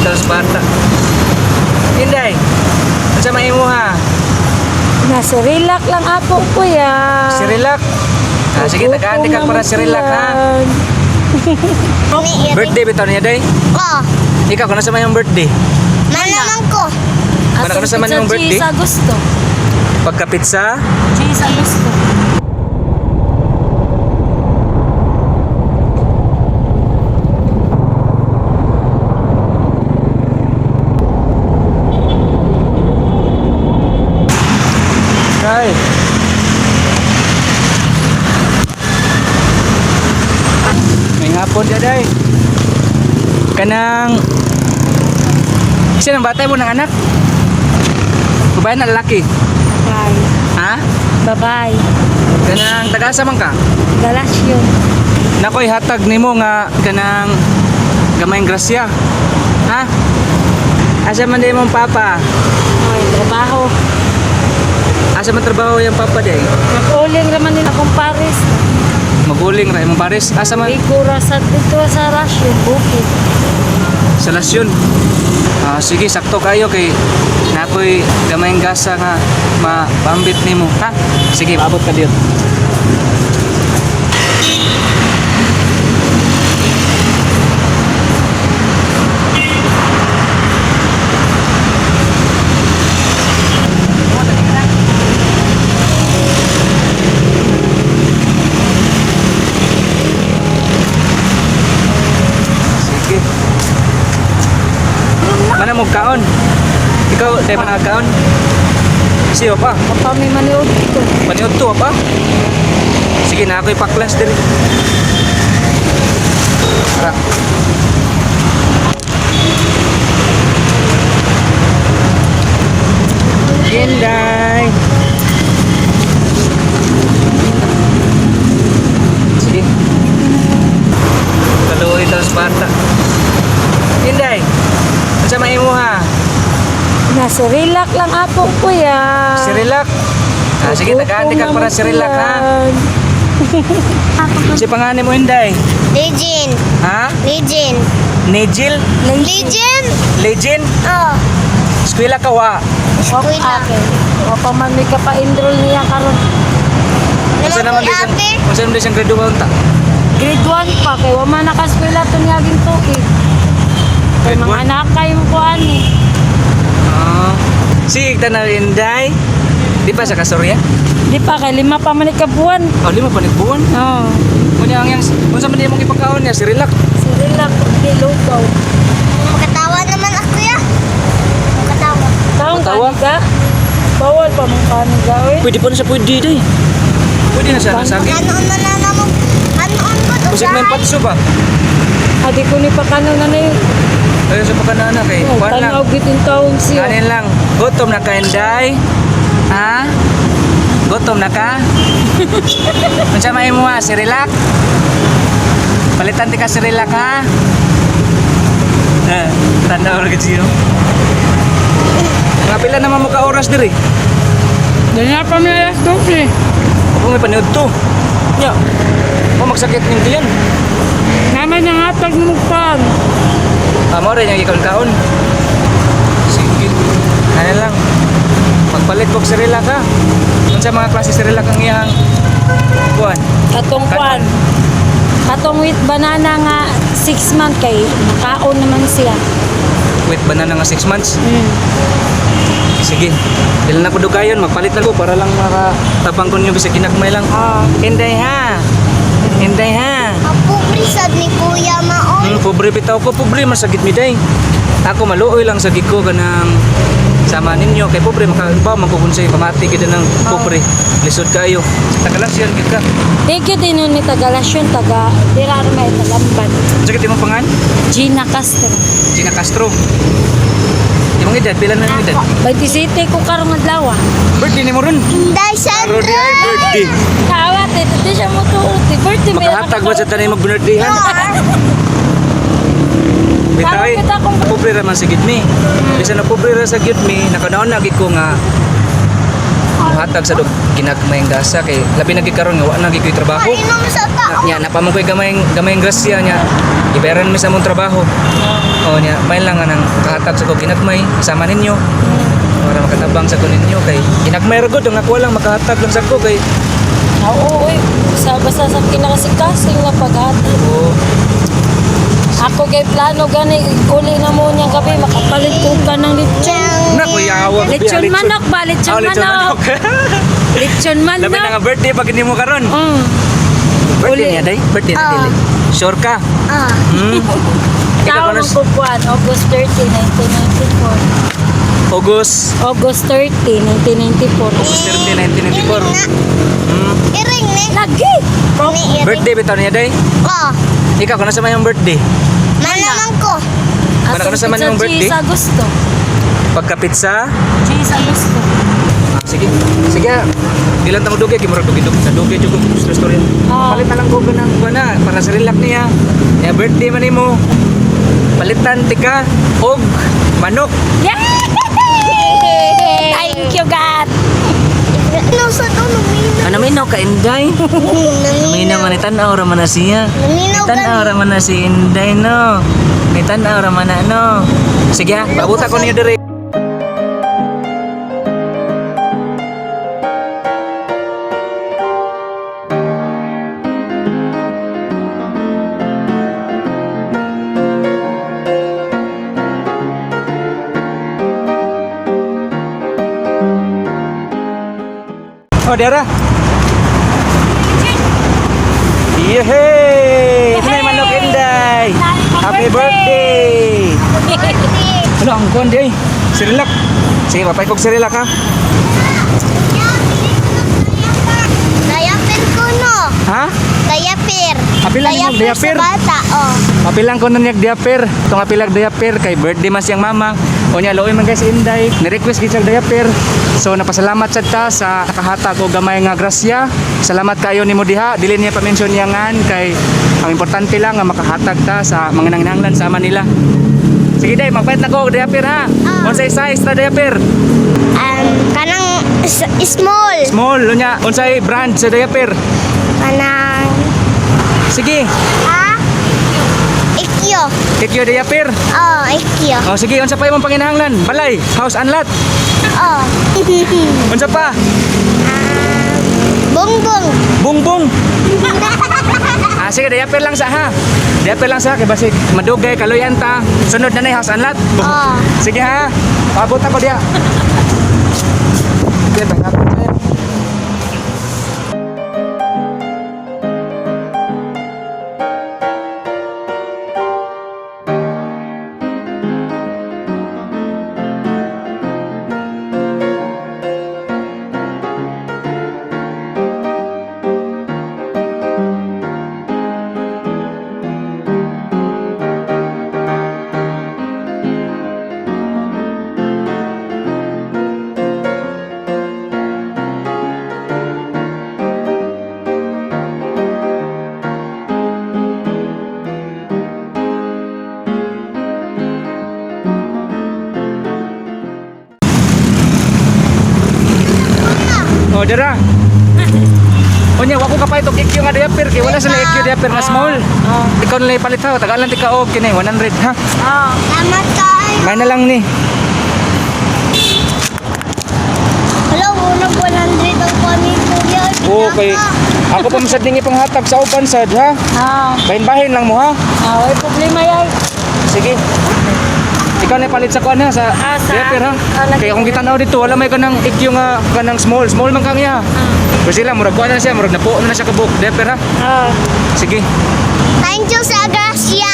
Kaluoy sa bata. Inday, unsa may imuha? Nasa relax lang ako, kuya. Si Relax. Ah, sige, tagaan ka para si Relax ha. Ni Eric. Birthday bitaw niya day. Oh, Ikaw kuno sa may imong birthday. manaman ko. Wala ka na sa man yung birthday? Cheese Agosto. Pagka pizza, Cheese Agosto. Kay. May hapon ka day. Kanang isa ng bata mo ng anak. Babae na lalaki. Bye. Ha? Bye-bye. Kanang tagasa man ka. Galasyo. Nakoy hatag nimo nga kanang gamayng grasya. Ha? Asa man day mong papa? Ay, trabaho. Asa man trabaho yung papa day? Nag-uling raman din akong Paris. Maguling ra imong pares. Asa man Igura sa dito sa Rasyon, bukid. sa lasyon. Ah, sige, sakto kayo kay nakoy gamayng gasa nga mapambit nimo, ha? Sige, abot ka diyo. Sige. Mana mo kaon? Ikaw, tayo pa kaon? Siyo pa. Kapag may maniod dito. Paniod to pa. Sige na ako'y paklas diri. Tara. Inday. Sige. Kaluoy tayo sa bata. Inday. Unsa may imuha? Nasa relax lang ako, kuya. Si Relax. Ah, sige, tagaan ka para si Relax ha. Si pangalan mo Inday? Legend. Ha? Legend. Nigel? Legend? Legend? Oh, Eskwela ka wa? eskwela. O pa man may kapa-enroll niya karon. Unsa Naman naman ko di siyang ate. unsa naman di siyang grade 1 ta? Grade 1 pa kay wa man nakaeskwela to niyaging tuig. Kay Grade mga 1? anak kay mo kuan ni. Ah. Sige, tanaw Inday. Di pa sa kasurya? Di pa kay 5 pa man ni ka buwan. Oh, 5 pa nagbuwan. Oo. Unya ang yang unsa man di imong gipakaon niya si Relax. Si relax di lugaw. Makatawa naman ako ya. Makatawa. Taong Matawa? kaniga. Bawal pa mong kaniga oy. Pwede pa na siya pwede day. Pwede na siya nasagi. Kanoon na na mo. Kanoon ko to. Kusig may patso ba? Adi ko ni pa kanon na ni. Ayaw sa pagkanana kay Oh, kuan lang. tanaw gid in taon siya. Kanin lang. Gutom na ka, Inday? Ha? Gutom na ka? Unsa may mo ha? Si Relax? Palitan ti ka si Relax ha? Eh, tanda ora gid siyo. Mga pila naman mo ka oras diri? Danya pa mi alas 12. Ako may paniud to. Nya. O magsakit ning tiyan. Naman ang hatag ng mugpan. Amo rin yung ikaon-kaon. Sige. Ano lang. Magpalit kog si Relax ha. Unsa mga klase si Relax ang iyang kuan? Katong kwan. Katong with banana nga 6 month kay makaon naman siya. Wait, banana nga 6 months. Sige. Dili na ko dugayon, magpalit na ko para lang makatabang ko ninyo bisag ginagmay lang. Ah. Hinday ha. Hinday ha. Mapobre sad ni Kuya Maon. Pobre bitaw ko, pobre man sa mi day. Ako maluoy lang sa gid ko kanang sama ninyo kay pobre makabaw man ko kun say pamati gid ng pobre. Lisod kayo. Tagalasyon gid ka. Thank you din ni Tagalasyon taga dira ra may Tagamban. Unsa gid imong pangan? Gina Castro. Gina Castro. Imong edad pila na imong edad? 27 ko karong adlaw. Ah. Birthday nimo ron. Inday Karon Sandra. di ay birthday. Kawat eh, di siya mo tuot. Eh. Birthday ba yan? Makahatag ba sa tanay mag-birthdayhan? Bitaw eh, Tama kita kung- pobre ra man sa gid mi. Bisan na pobre ra sa gid mi, nakanaon na gid ko nga muhatag sa dog ginagmayng gasa kay labi na gid karon nga wa na gid koy trabaho. Mainom sa tao. Nya napa man koy gamayng gamayng grasya nya. Gibayaran mi sa among trabaho. O nya, may lang nga nang kahatag sa ko ginagmay kasama ninyo para makatabang sa ko ninyo kay ginagmay ra gud ang ako lang makahatag lang sa ko kay Oo, uy. Sa, basta sa kinakasikasing na paghatag. oh, Ako kay plano gani uli na mo niya gabi makapalit ko ka ng lechon. Na kuya awa. Lechon manok ba? Lechon Oh, lechon manok. manok. Lechon Labi na manok. nga birthday pag hindi mo karon. Birthday Uli. niya day? Birthday na Ah. dili. Sure ka? Ah. Ikaw Taon karon ko buwan, August 30, 1994. August August 30, 1994. August 30, 1994. Iring na. Iring ni. Lagi! Ni iring. Birthday bitaw niya day? Oh. Ikaw kuno sa mayong birthday? Manaman ko. Wala ka na sa man yung birthday? Cheese Agosto. Pagka pizza? Cheese Agosto. Ah, sige. Sige. Di lang tamo dugay kay murag dugay dugay dugay jud ko gusto story. Ah. Palit na lang ko ganang kuan na para sa relax niya. Ya birthday man nimo. Palitan tika og manok. Yay! Thank you, God! Ano sa to? Luminaw. Ano minaw ka Inday? Minaw man ni tan-aw ra man na siya. Naminaw Tan-aw ra man na si Inday no. Ni tan-aw ra man na no. Sige, ha, pabuta ko niyo diri. Oh, Dara. Yehey! Ito na yung manok, Inday! Happy birthday! Ano ang kuwan di ay? Sirilak. Sige, papay kog sirilak ha. Diaper ko no. Ha? Diaper. Apila nimo, diaper? Sa bata, oh. Papilang ko na niyag diaper. Itong apilag diaper kay birthday man siyang mama. O niya, looy man guys Inday. Ni-request gid siyang diaper. So napasalamat sad ta sa nakahatag og gamay nga grasya. Salamat kayo nimo diha. Dili niya pa-mention niya ngan kay ang importante lang nga makahatag ta sa mga nanginahanglan sa ama nila. Sige day, magpait na ko og diaper ha. Ah. Unsay size na diaper? Kanang small. Small, unya, unsay brand sa diaper? Kanang, Sige, ha? Ikyo. take your diaper. Oh, ikyo. O sige, unsa pa imong panginahanglan? Balay, house and lot. Oh. Unsa pa? Bongbong. Bungbong. Ah, sige, diaper lang sa ha. Diaper lang sa kay basig madugay kaluyan ta. Sunod na na house and lot. Oh. Sige ha. Paabot ako diya. Sige, pangapot sa'yo. Oh, dara. Onya, wa ko kapay tog EQ nga diaper kay wala sila EQ diaper nga small. Ah. Ikaw na lang ipalit ha. Tagalan ti ka og kini 100 ha. Ah. Salamat kayo. May na lang ni. Hello, unang 100 ang kami kuya. Okay. Ako pa masad ning ipanghatag sa uban sad ha. Ah. Bahin-bahin lang mo ha. Ah, way problema yay. Sige. Ikaw na ipalit sa kuan ha sa Ah, sa- diaper ha. ah, lagi. Kay akong gitanaw dito wala may kanang EQ nga kanang small, small man kang iya. Pero sila murag kuan na siya, murag napuo na siya kabuk diaper ha. Ah. Sige. Thank you sa grasya.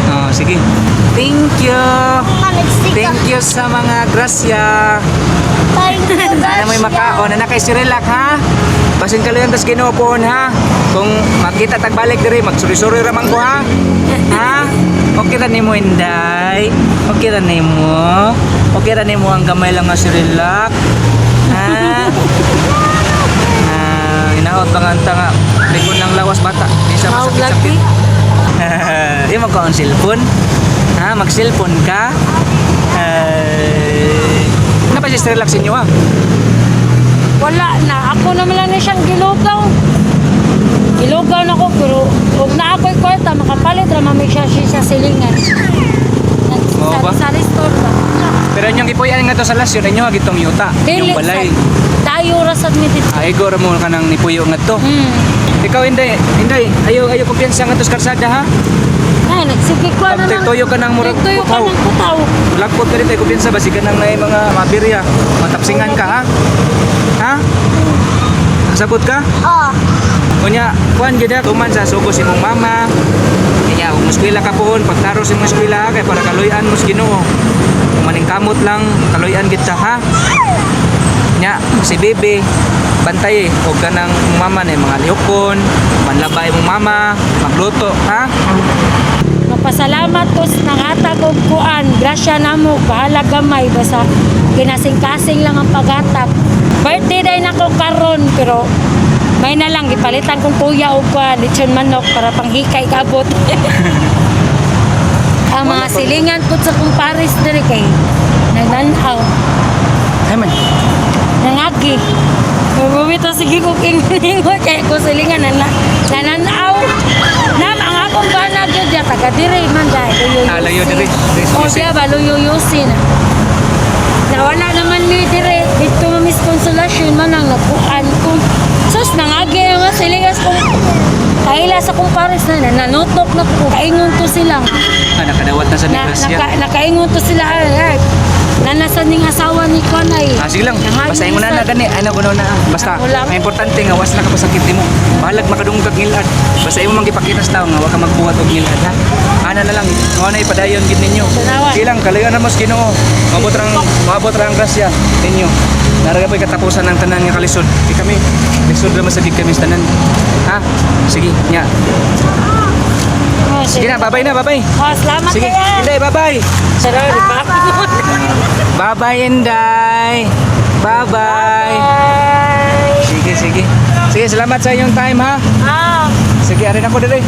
Oh, sige. Thank you. Panigsika. Thank you sa mga grasya. Thank you, Sana may makaon na kay Sirilak ha. Basin kaluyan tas Ginoo pohon ha. Kung makita tagbalik diri magsuri-suri ra man ko ha. Ha? Okay ra nimo Inday. Okay ra nimo. Okay ra nimo ang gamay lang nga Sirilak. Ha? Ah, inaot bang anta nga likod ng lawas bata. Di siya Mao masakit-sakit. lagi. Di mo ka on cellphone? Ha, mag-cellphone ka? Ay, ano pa si relax inyo ha? Wala na. Ako naman lang na siyang gilugaw. Gilugaw na ko pero ug na ako'y kwarta makapalit ra man siya siya sa silingan. Mao ba? Sa store ba? Pero inyong gipuy-an nga to sa lasyon, inyo gitong yuta, Dili inyong balay. sa tayo ra sa mi dito. Ay, gora mo ka nang nipuyo nga to. Ikaw, Inday, Inday, ayo ayo kumpiyansa nga to sa karsada ha. Ay, nagsige ko na Pag tuyo ka ng murag Tuyo ka putaw. ng putaw. Lagpot ka dito, ay kumpiyansa ba sige nang naay mga mabirya. Matapsingan ka ha. Ha? Kasabot ka? Oh. Unya, kuan gyud ha, tuman sa sugos imong mama. Kaya kung eskwela ka pohon, pagtaros imong eskwela ha, kay para kaluy-an mo sa Ginoo. Kung maning kamot lang, kaluy-an gid ta ha. Nya, si bebe, bantay eh, og kanang imong mama na mga lihokon, manlaba imong mama, magluto ha. Magpasalamat ko sa nangatag og kuan. Grasya namo, bahala gamay basta kinasing-kasing lang ang paghatag. Birthday day nako karon pero may na lang gipalitan kong kuya og kuan lechon manok para panghikay kabot. Ang mga silingan pud sa kong Paris diri kay nagnanaw, Ay man. nangagi. Bumito sige ko king kay ko silingan na nananaw. Nam ang akong bana gyud ya taga diri man dai. Ah, layo diri. Diri sa O Yusi. siya ba luyuyusi na. Nawala naman mi dire dito Miss Consolacion man ang nagkuan ko. Sus nangagi nga silingas kong kaila sa kong pares na nanutok na ko. Kaingon to sila nga. Ah, nakadawat na sa Na, negrasya. nakaingon to sila ay, ay, nanasan ning asawa ni Konay. Ah, sige lang. Basta imo na na gani, ano kuno na. Basta Ako lang. ang importante nga was na ka pasakit nimo. Bahalag makadungog kag ngilad. Basta imo mang gipakita sa tawo nga wa ka magbuhat og ngilad ha. Ana na lang, mao na ipadayon gid ninyo. Tanawan. Sige lang, kalayo na mo sa Ginoo. Maabot ra ang grasya ninyo. Naraga po'y katapusan ng tanan nga kalisod. Di kami, lisod ra man sa gid kami sa tanan. Ha? Sige, nya. Oh, Sige na, babay na, babay. Oh, salamat Sige, kaya. Inday, babay. Sarap, di ba? Babay, Inday. Babay. Bye. Sige, sige. Sige, salamat sa inyong time ha. Ah. Sige, arin ako diri.